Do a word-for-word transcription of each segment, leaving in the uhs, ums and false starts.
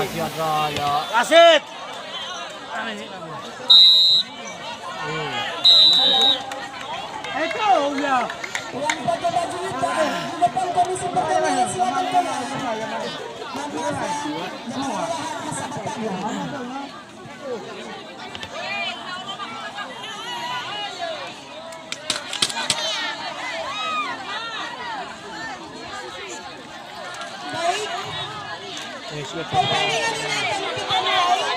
Tiada ya. Wasit. Itu ya. Yang pakai baju hitam di depan komisi pertandingan, silakan keluar. Maaf, ya. Yang sudah masa bertanya. Baik. Pertandingan ini akan kita mulai.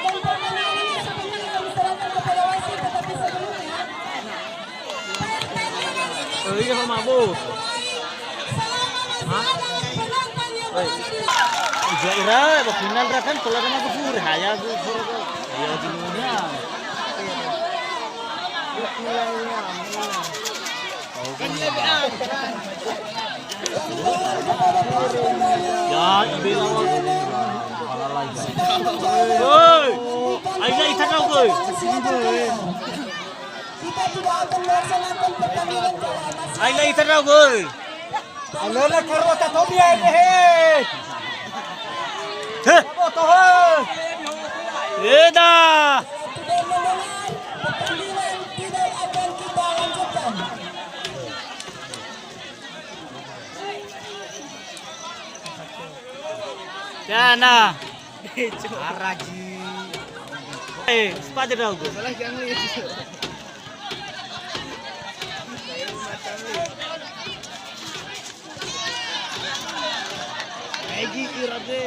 Dan pertandingan ini seperti yang diserahkan kepada wasit, tetapi sebelumnya, pertandingan ini Eh, iya, Ma'bu. Hah? Eh, ira, ba final ra kan, tola ada magu furi, haya gu furi gu. Iya, lagi dunia. Ya, ibe lawan. Woi, ayo, ita tahu, woi. Kita tidak akan melaksanakan pertandingan kalau masih Ayo, ita tahu, woi. Alana karota Tobi ae, he. Heh. Aboto, he. Eda. Tidak mendengar, pertandingan tidak akan kita lanjutkan. Jana. Araji. Eh, sepatu dong. Salah yang lihat. Egi irade.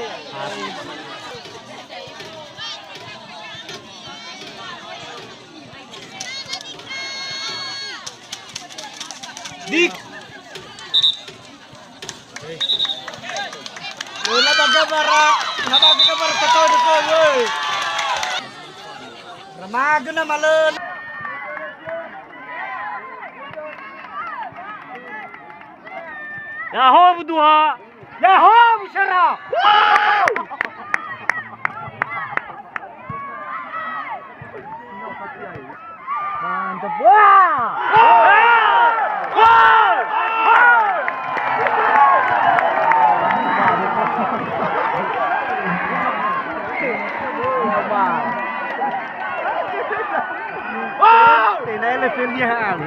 Dik. Lo na baga bara, na baga bara tato deko, woi. Ramagena malen. Yaho, buduha. Yaho, busara. Mantap. Wah. Tenai level-nia hal.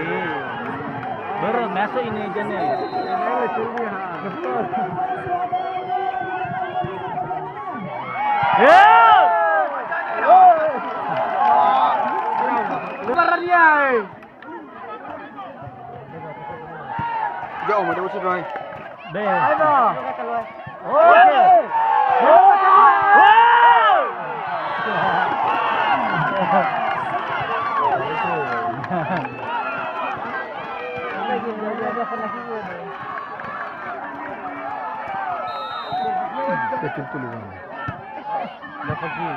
Baru masuk ini aja nih. Tenai level-nia hal. Lebaran ya, eh. Jauh, ada usul, Bang. Be. Ayo. Oke. Betul, betul, Bang. Lepas gini.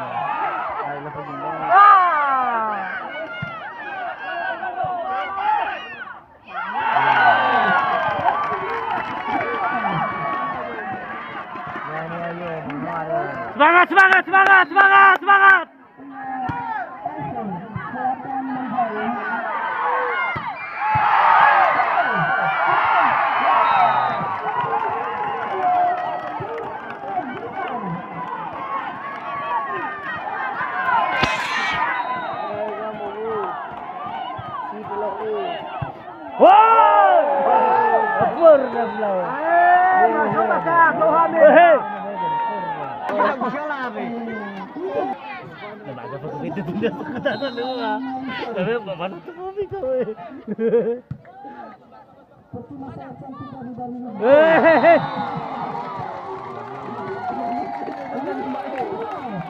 Ayo, lepas gini. Semangat, semangat, semangat, semangat, semangat. Woi! Akbar, akbar. Eh, masuk maka Tuhan ini. Woi. Tidak bisa lah, Abi. Tidak ada foto itu, tidak foto tanah dua. Tapi mana tuh, Abi, kau, eh? Eh, he, he.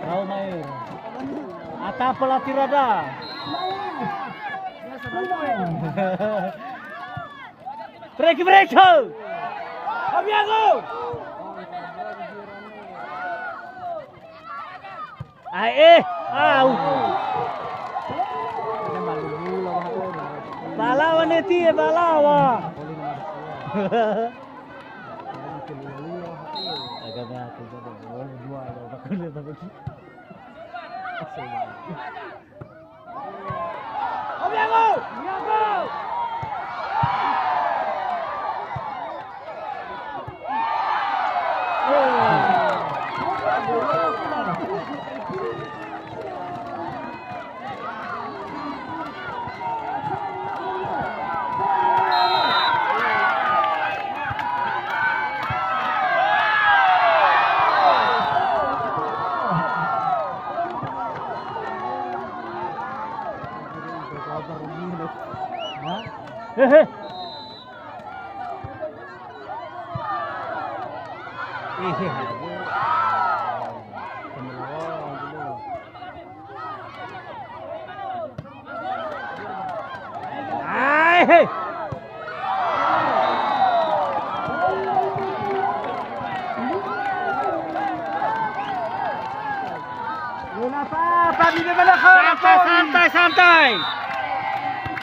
Rao main. Ata pelatih rada. Break, break, ho. Kami aku. Ae, eh, au. Balawa neti, eh, balawa. Agama aku, dua, dua, dua. Hehe. Ehe. Ehe. Santai, santai, santai.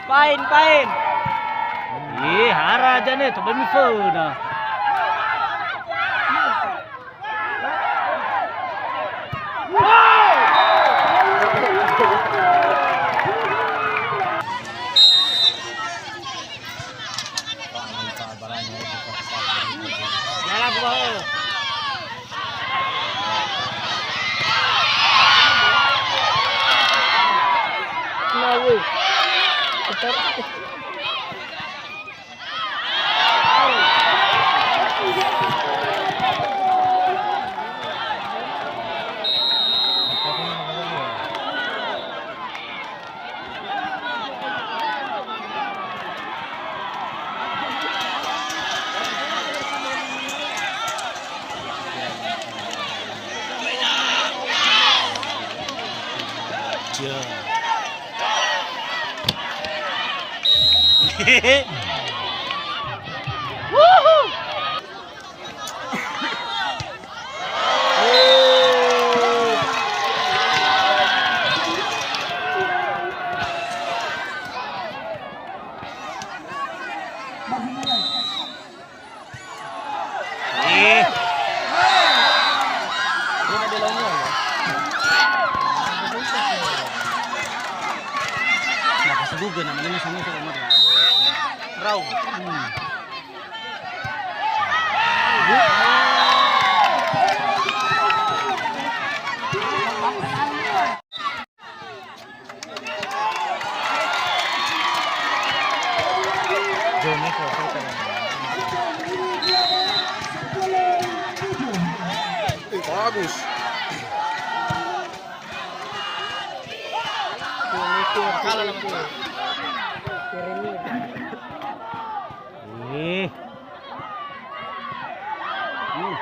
Pain, pain. Ih, hara aja ne, coba miföna. Eh. Nah, pas juga namanya sama sama. Rau. Hmm. Bagus. Ih. Hmm.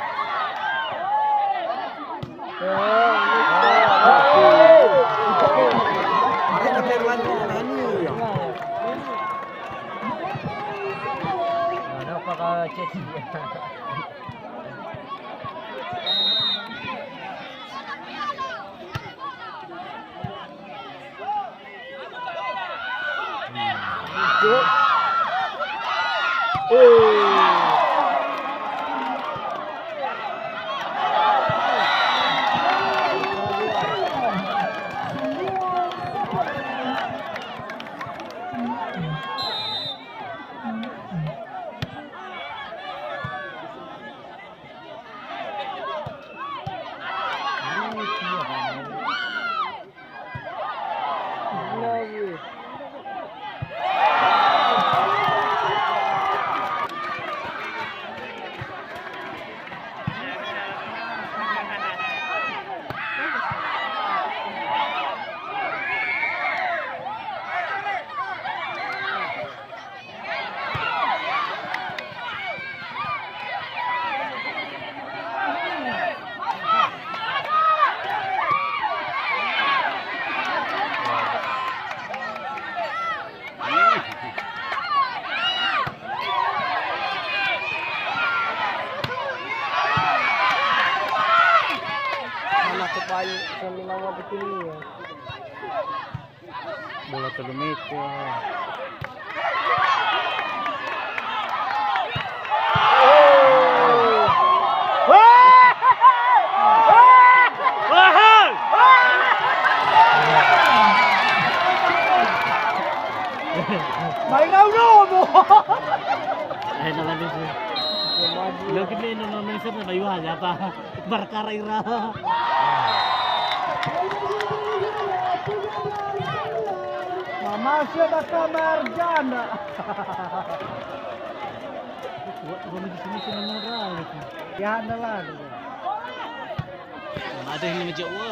Anak kebanyakan lima belas ini ya. Bola telu meter. Main au nomo. Eh, dalam itu. Lagi main nono main sana bayu aja ta. Perkara ira. Mama sudah kamar janda. Gua, gua di sini sini murah gitu. Ya, ada lah. Ada yang namanya Jawa.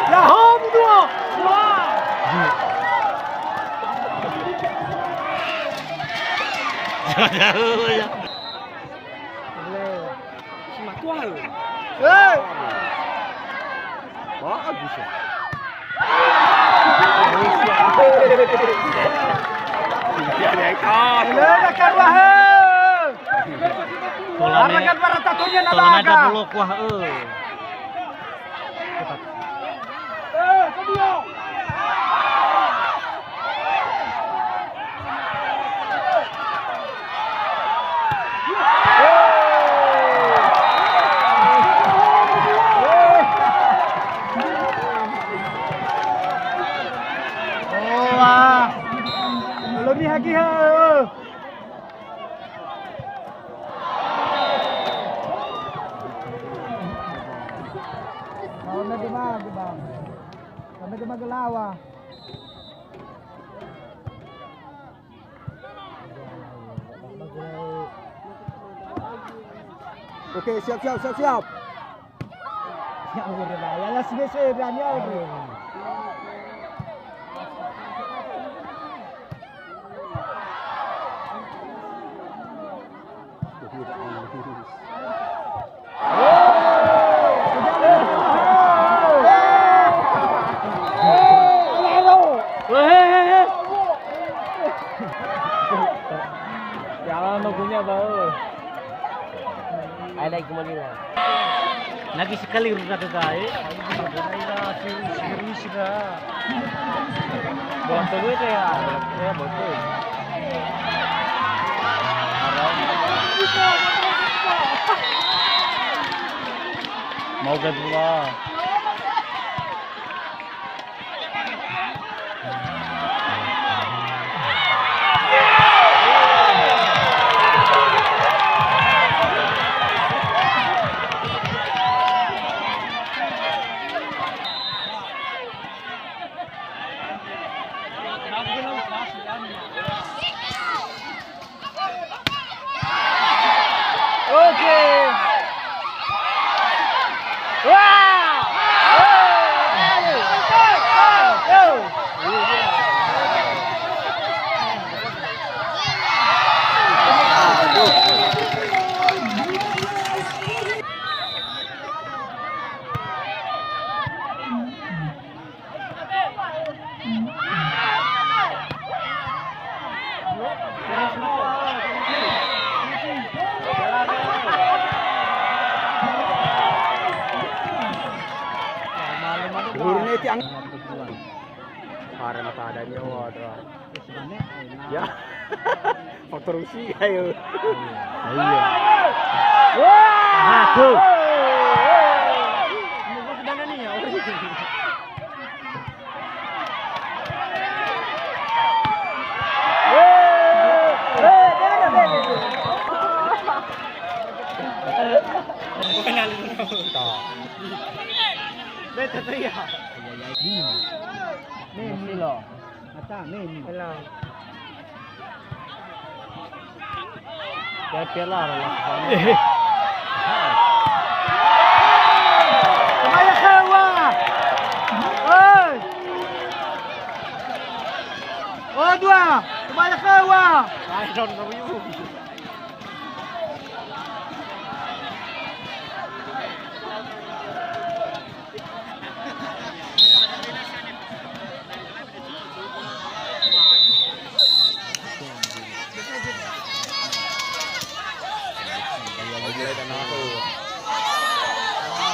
Ya'ahowu dua. Wah. Jauh ya. Si matua, hö. Hei. Bagus ya. Lele kan wahö. Tola me, tola me ada bolok wah, eh. Belum dihagiha. Lawan gema, gema. Lawan gema gelawa. Oke, siap, siap, siap, siap. Ya, udah lah. Ya, ya, sudah, sudah, berani, ya, udah. Jangan nunggunya, Bang. Ayo, naik kembali lah. Lagi sekali udah gagal, eh. Serius, serius dah. Bola telu itu ya, ya, betul. Mau kedua. Oke. Wah. Guruneti ang-, para mata adanya, waduh. Ya. Faktor usia, ayo. Iya. Wah! Aduh. Beta tuh ya. Nih, nih loh. Mata, nih, nih. Hello. Ya, piala lah. Kebaya khawa. Hei. Oh, dua. Kebaya khawa. Ayo, dong, dong, yuk.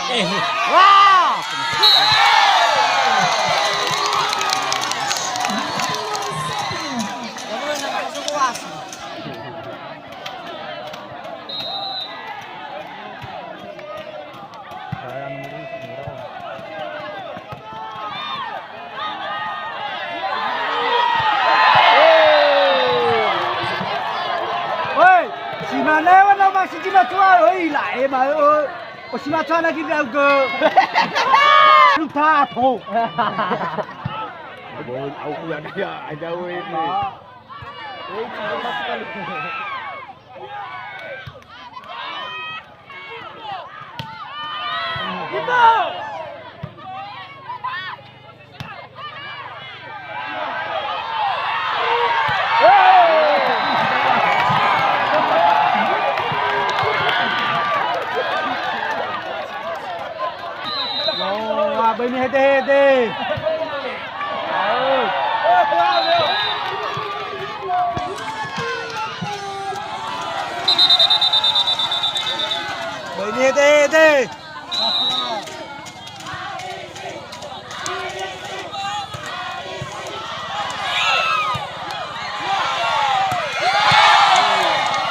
Wah! Oi, si mane wa na masigi na tua, oi, la e ma, oi. O si matua na gini au ge. Lu ta to. Bon au ku ya ya, ada we ni. Oh, böi nihede-hede. Böi nihede-hede.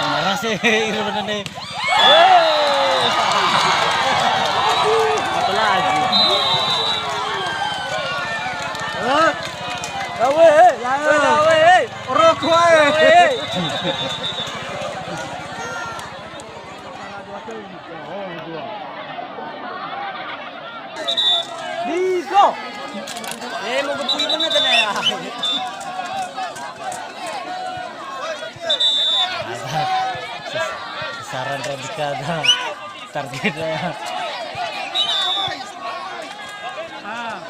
Narase ira benar nih. Apa lagi? Hah? Gawe, eh, gawe, eh. Rokok, eh. Gawe, eh. Bigo. Eh, mau gepui bener kan ya? Saran Radika ada target ya. Ah.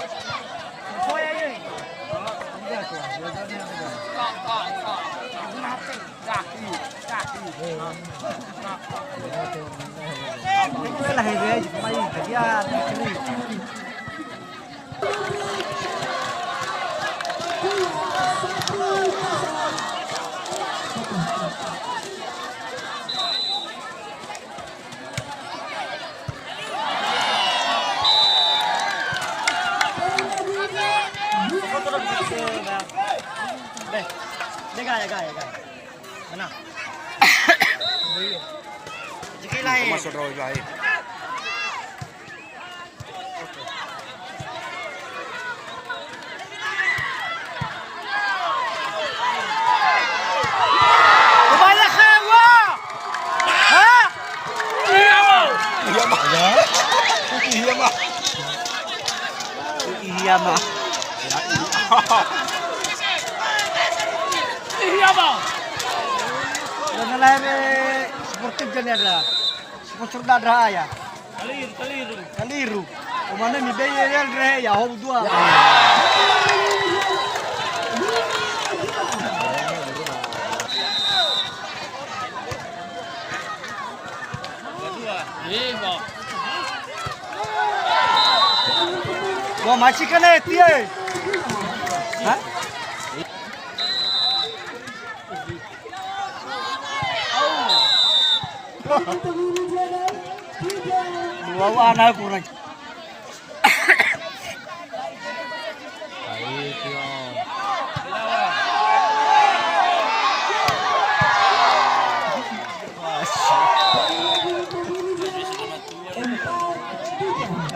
Deh, deh, gaya, gaya, gaya. Mana? Jiki lain. Masuk terus lain. Kebanyakan gua. Hah? Iya, Bang. Iya, Bang. Iya, Bang. Iya, Bang. Iya, Bang. Karena lahir, eh, sportif jadi ada. Sponsor daerah ya. Kaliru, kaliru. Kaliru. Kemana nih, B Y L, Re, ya, hou dua. Iya, Bang. Wah, masih kena, Tie. Hah? Dua, wah, nah, kurang. Baik, yo.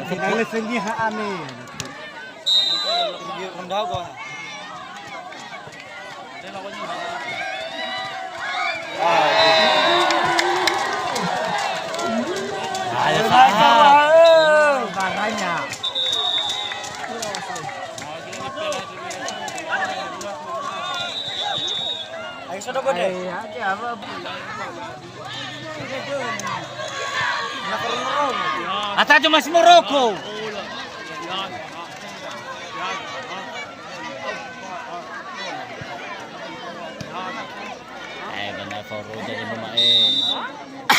Finale seni ha ame. Rendah gua. Ayo, Saha. Baranya. Ayo, sudah gede. Ayo, ya, apa? Atau cuma si Maroko. Eh, bana foro jadi numa, eh.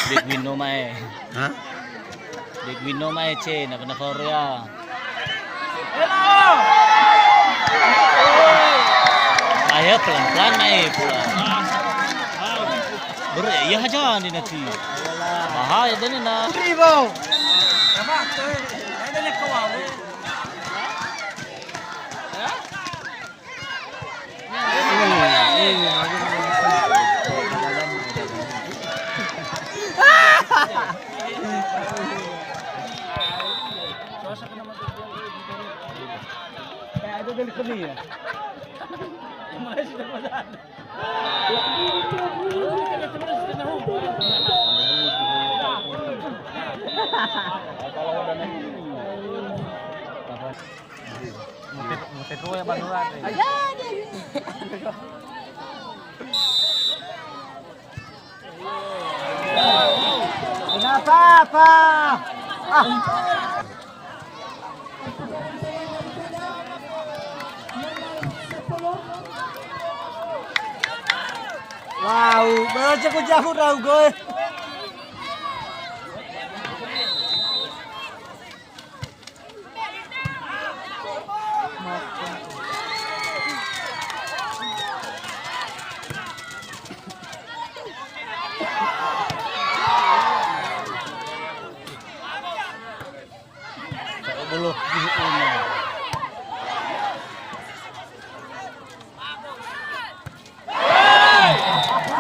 Big win numa, eh. Hah? Big win numa, eh, C, na bana foro ya. Ayo pelan-pelan, eh, pelan. Ber-, iya aja ni nanti. Bahaya deh ni, nah. Ribu. Mute-, mute dua ya, Bang Nurade. Kenapa, apa? Ah. Wow, baca ku jago rau gue. Sa'ubuluh juhuna.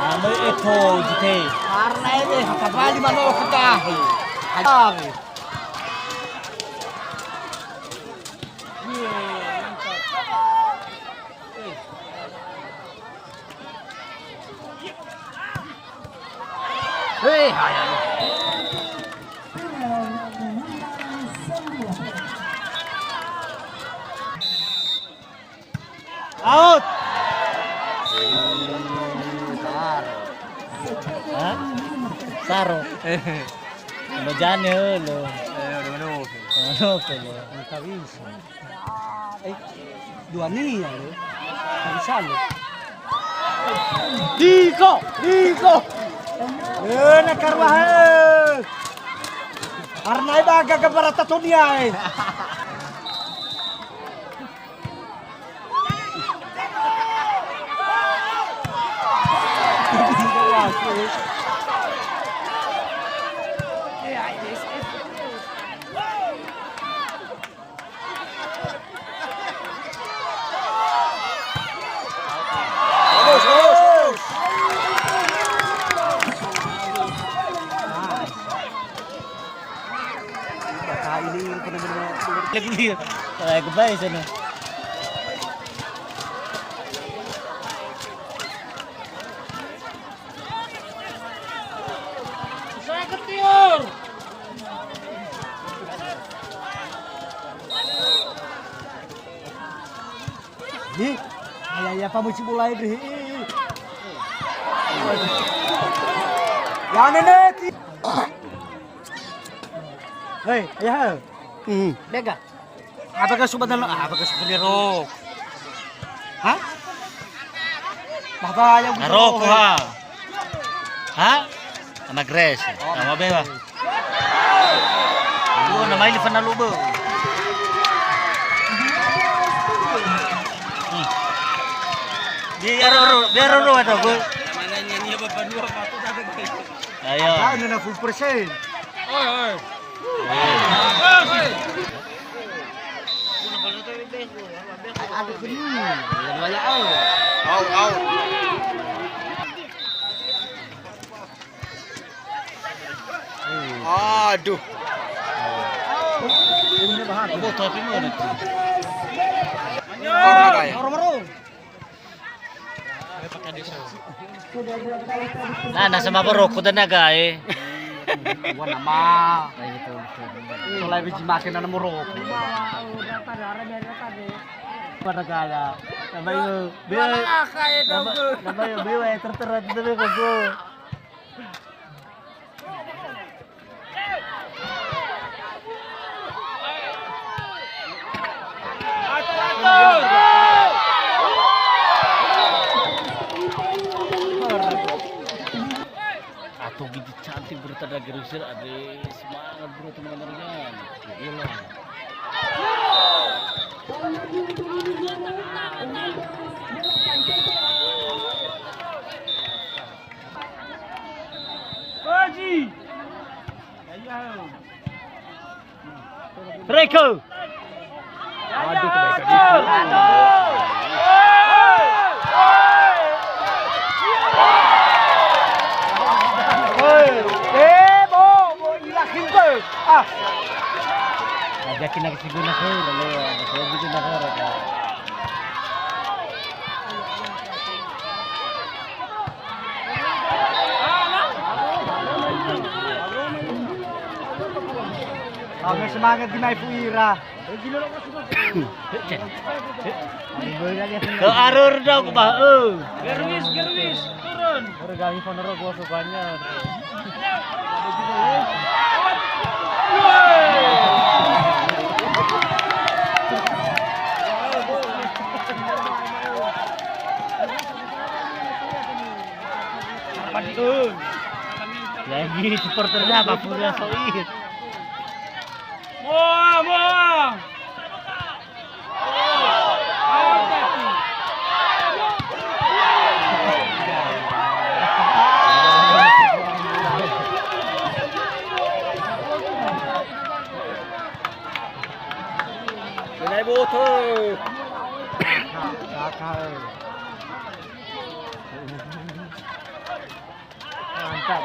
Ame eto jite. Karena ini kembali mano ketahui. Ajar. Hei, hai, hai. Out. Hah? Saro. Udah jane lo. Eh, udah mana? Mana lo? Enggak bisa. Eh, dua nia lo. Enggak bisa lo. Diko, Diko. Eh, na karwa he. Arnai baga ke barata tonia eh. Lagi dia. Eh, goodbye sana. Saya ketiur. Ih, ayah, ayah, apa mesti mulai deh? Ya, Nenek. Hei, ayah. Hmm. Bega. Apa ka subat dalam? Apa ka subat rok? Hah? Bahwa yang rok, ha? Ha? Anak Grace. Nama bega. Oh, nama ini fana lube. Hmm. Biar ro, biar ro atau gue. Namanya nyanyi apa, Pak? Dua patut ada. Ayo. Ada, ada full persen. Oi, oi. Oi. Ada gini. Ada banyak, oh. Au, au. Aduh. Boto tapi mana? Corona kaya. Nah, nah sama boroko dan naga eh. Gua nama. Soalnya biji makan nama boroko. Pada gaya. Nama itu. Nama, nama itu, eh, tertera itu, tapi kok gua. Atau gitu cantik berita dari Gerusir, ada semangat bro teman-teman kan. Iyalah. Haji. Ayo. Reke. Aduh, kebaikan itu. Hei, eh, bo, bo, ila khinte. Ah. Ajakin lagi si guna kheur, le, si guna kheur, ya. Amin, semangat di mai fu ira. Ke arur dong, bah, eh. Gerwis, Gerwis, turun. Orga iPhone ro gua sebanyak. Lagi supporternya apa pula, Soi? Moa, moa. Menai boto. Mantap.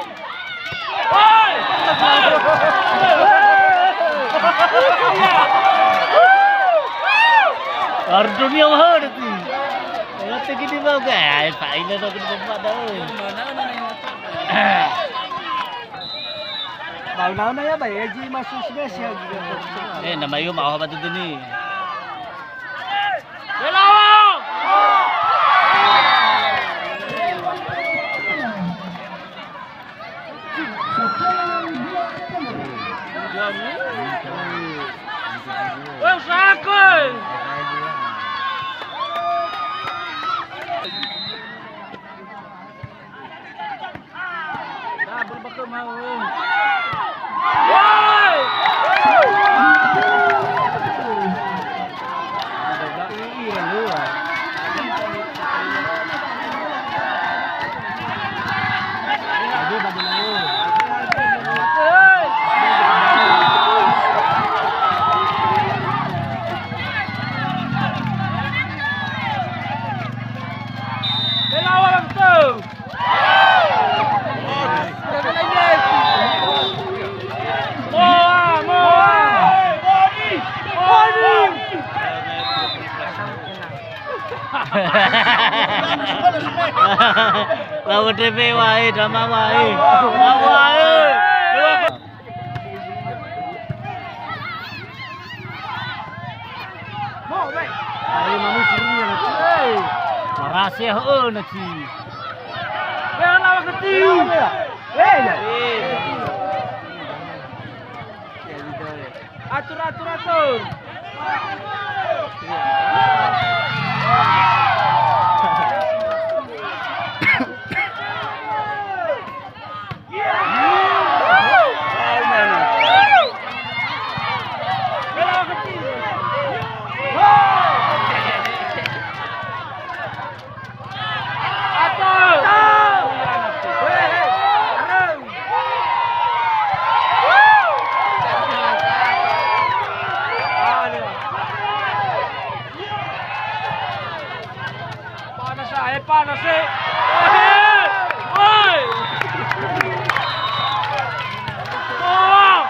Ardunia mahal itu. Ngerti gini mau gak? Pak ini dong gini tempat dong. Mau naon ya, Pak? Ya, ji masuk sudah sih, ya, gitu. Eh, nama yuk mau apa tuh nih? Lawan D B wae, drama wae. Lawan wae. Ayo, mami, sirinya, Nati. Hei. Marase, heeh, Nati. Hei, lawan ke tiu. Hei, ya. Atur, atur, atur. Panas, ah, eh, panas, eh. Oi! Oi! Oh!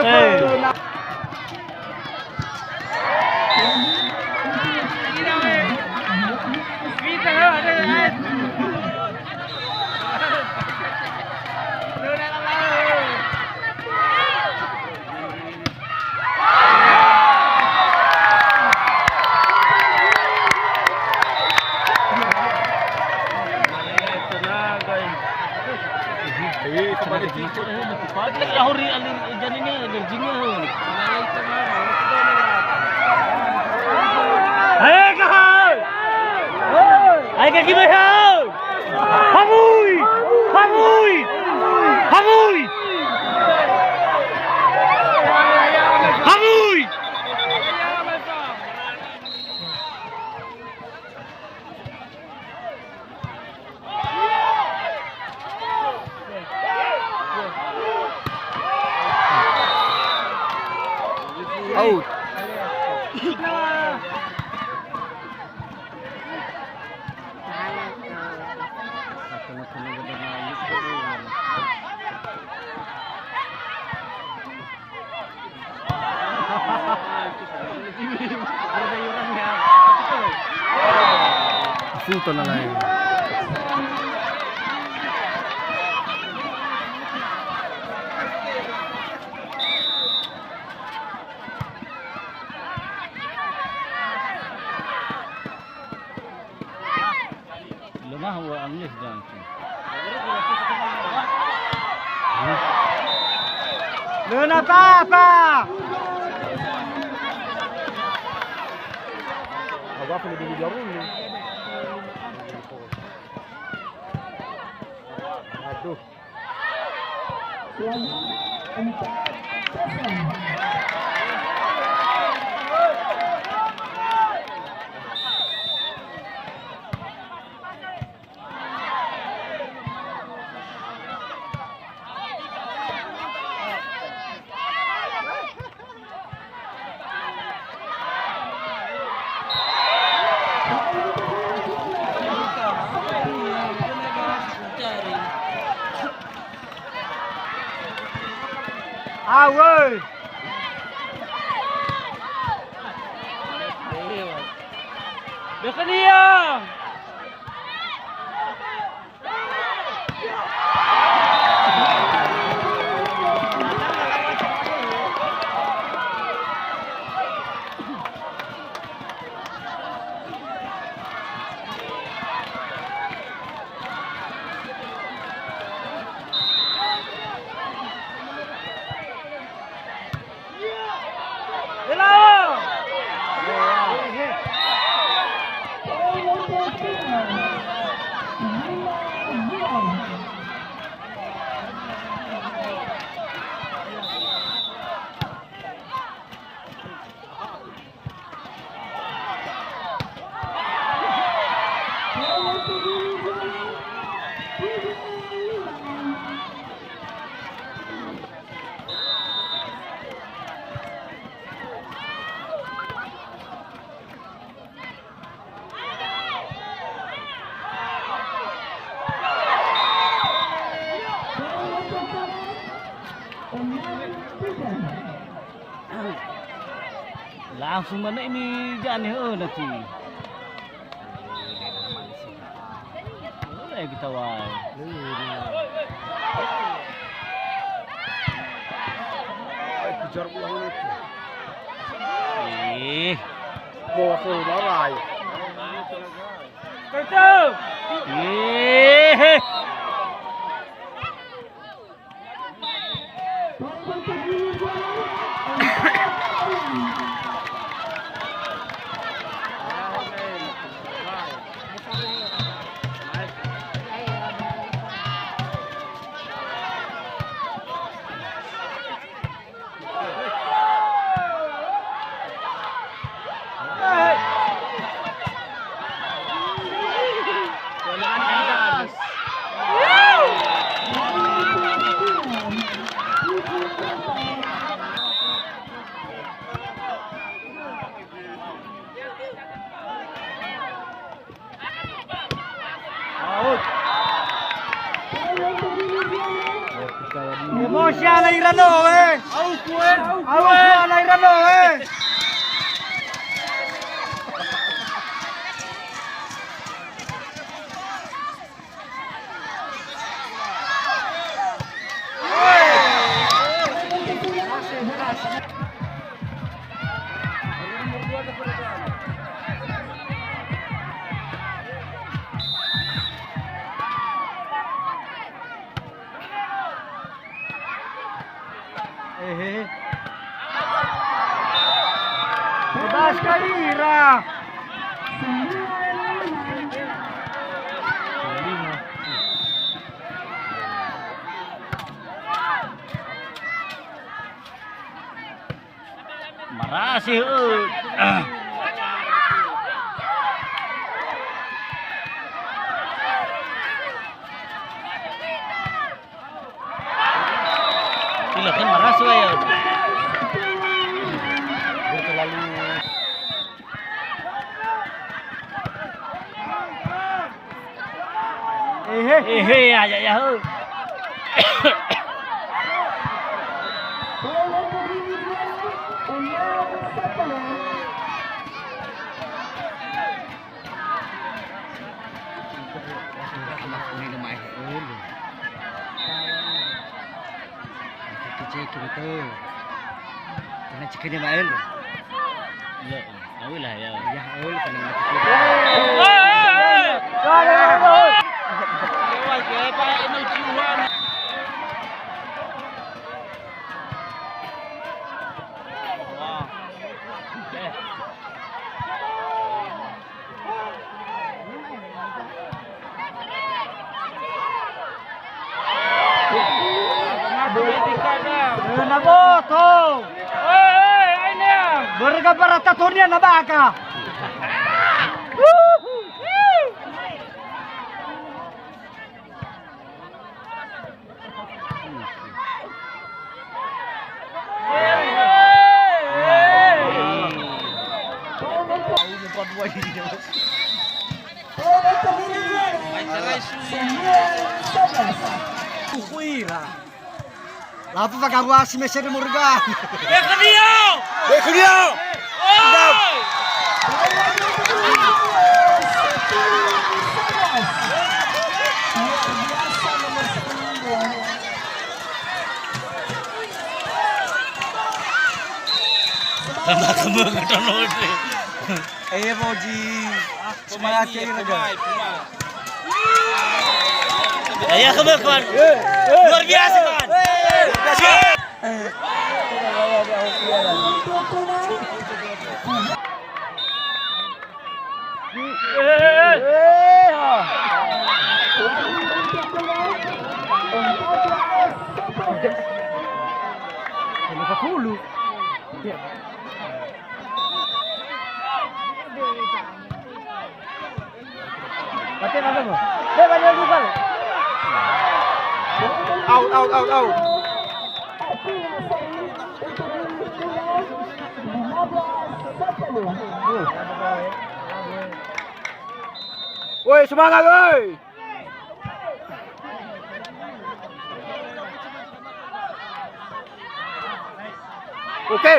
Eh. Ae ka hai! Ae ka kimai hai! Hamui! Hamui! Hamui! Hamui! Futo na lain. Lemah wa Anglis dan tu. Lena tapa. Apa pun di jarum ni. Aduh. Awö! Bekhania! Langsung mana ini jani, he, nanti. Boleh kita, wah. Ai, kejar ulang itu. Ih. Mau aku lalai. Ih. Emosi ana ira no, eh. Au, au, au, ana ira no, eh. Ehe. Bebas kali ira. Marasi, he. Ila kan marasi, ya. Terlalu Ehe, ya, ya, ya, he. Cekik gitu. Karena cekiknya main tuh. Iya, tahu lah ya. Ya, oh, karena cekik. Na boto. Berga barata tonia na baka. Lafu fagaruasi mesere morga. Bekunio! Bekunio! Oi! Tambah kembung ke dono. Eh, Moji. Semangat ya, Raga. Ya, ya, kembali, kawan. Luar biasa, kawan. Lima puluh. Out, out, out, out. Woi, semangat, woi. Oke.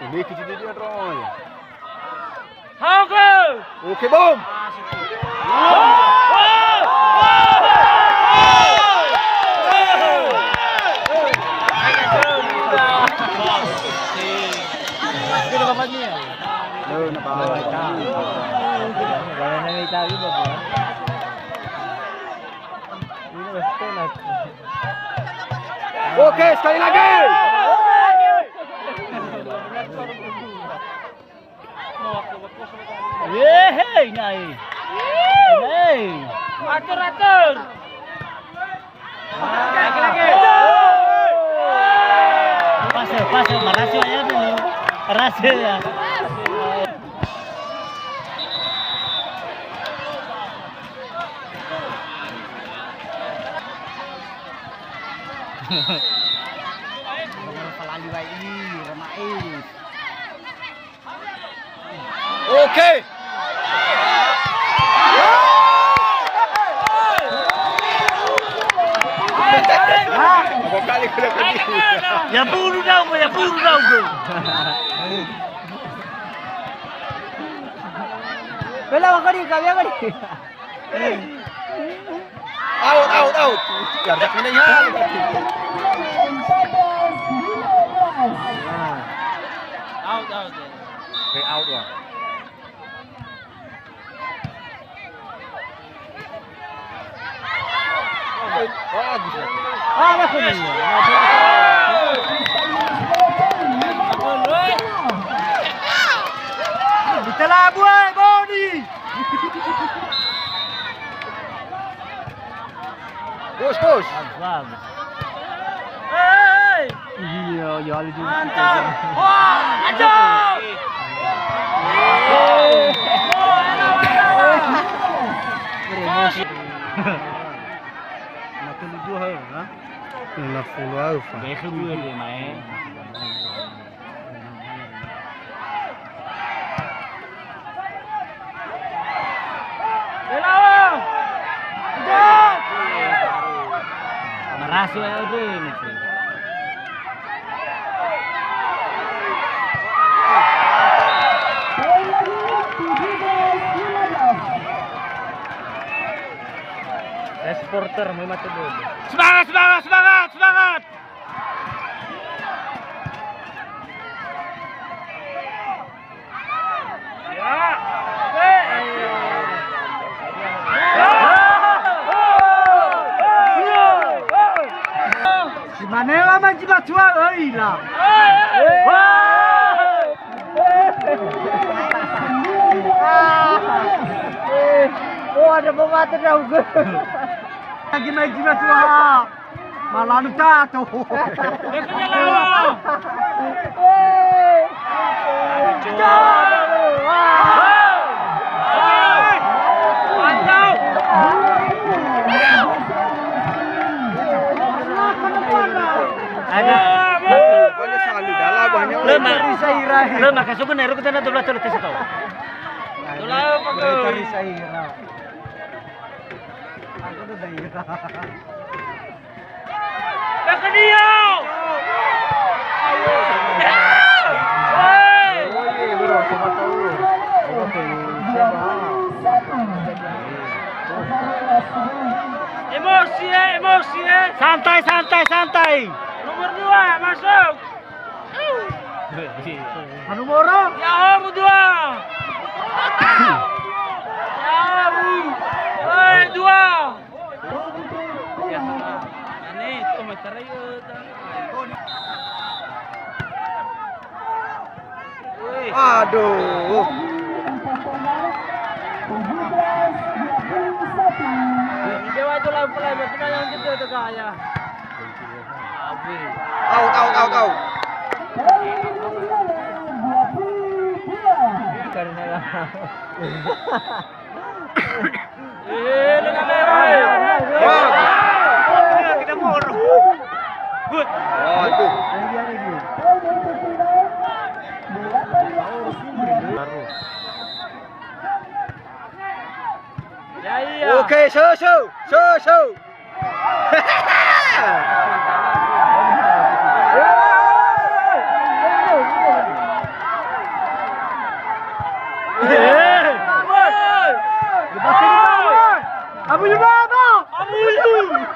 Ini kejadian, Roy. Hauke. Oke, bom. Halo, na ba. Oke, sekali lagi. Yeay, nai. Yeay. Atur, atur. Pas, pas, marasio ya dulu. Marasio ya. Oke. Ya buru dau, ya buru dau. Bela, wa kadi, kami apa ni? Out, out, out. Jardak mendengar. Out, out. Oke, out, wah. Bagus, ya. Ah, bagus. Ditelabuai, Boni. Bos, bos. Bagus, bagus. Hei! Iya, ya, lucu. Mantap. Wah, mantap. Makin lucu, ha? Lima puluh alfa. Baik, kedua dia main. Rasu ya udah ini sih. Saya supporter, mau mati dulu. Semangat, semangat, semangat, semangat. Si mane wa ma zi matua öila. Oh, ada pemata dah. Lagi main zi matua. Malanu tato. Ada. Pokoknya selalu dalam banyak. Lema. Lema, kasih benar, aku tanda dua belas, dua belas, satu. Dua belas, Pak. Aku tuh daerah. Emosi, eh, emosi, eh. Santai, santai, santai. Nomor dua, masuk. Anu moro? Ya, nomor dua. Ya, Bu. Eh, dua. Ya, ane itu mah terakhir. Aduh. Dia waktu lawan pelai, cuma yang gitu tuh, Kak, ya. Out, out, out, out. Wah. Waduh. Ya, iya. Oke, so, so, so, so. Abu Yunus, Abu Yunus.